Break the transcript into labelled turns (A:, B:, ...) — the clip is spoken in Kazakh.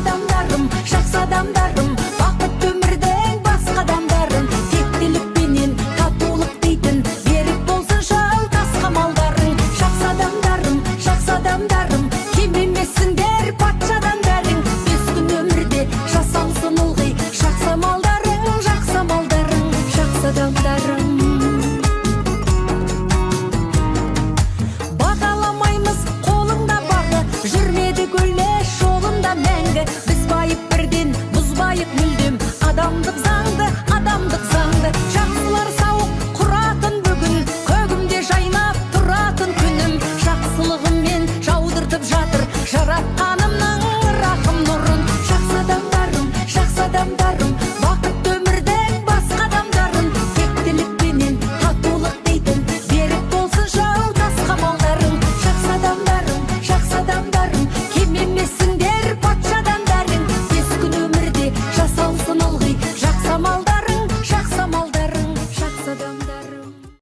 A: Адамдарым, жақсы адамдарым, бақытты өмірдің басқа адамдарын. Тектілікпенен татулық дейтін, берік болсын жал тас қамалдарың. Жақсы адамдарым, жақсы адамдарым, кем емессіңдер патшадан бәрің. Бес күн өмірде жасалсын ылғи жақсы амалдарың, жақсы амалдарың, жақсы адамдарым. Бағаламаймыз қолыңда бары, жүрмеді өлмес жолында мәңгі. Біз байып бірден бұзбайық мүлдем адамдық.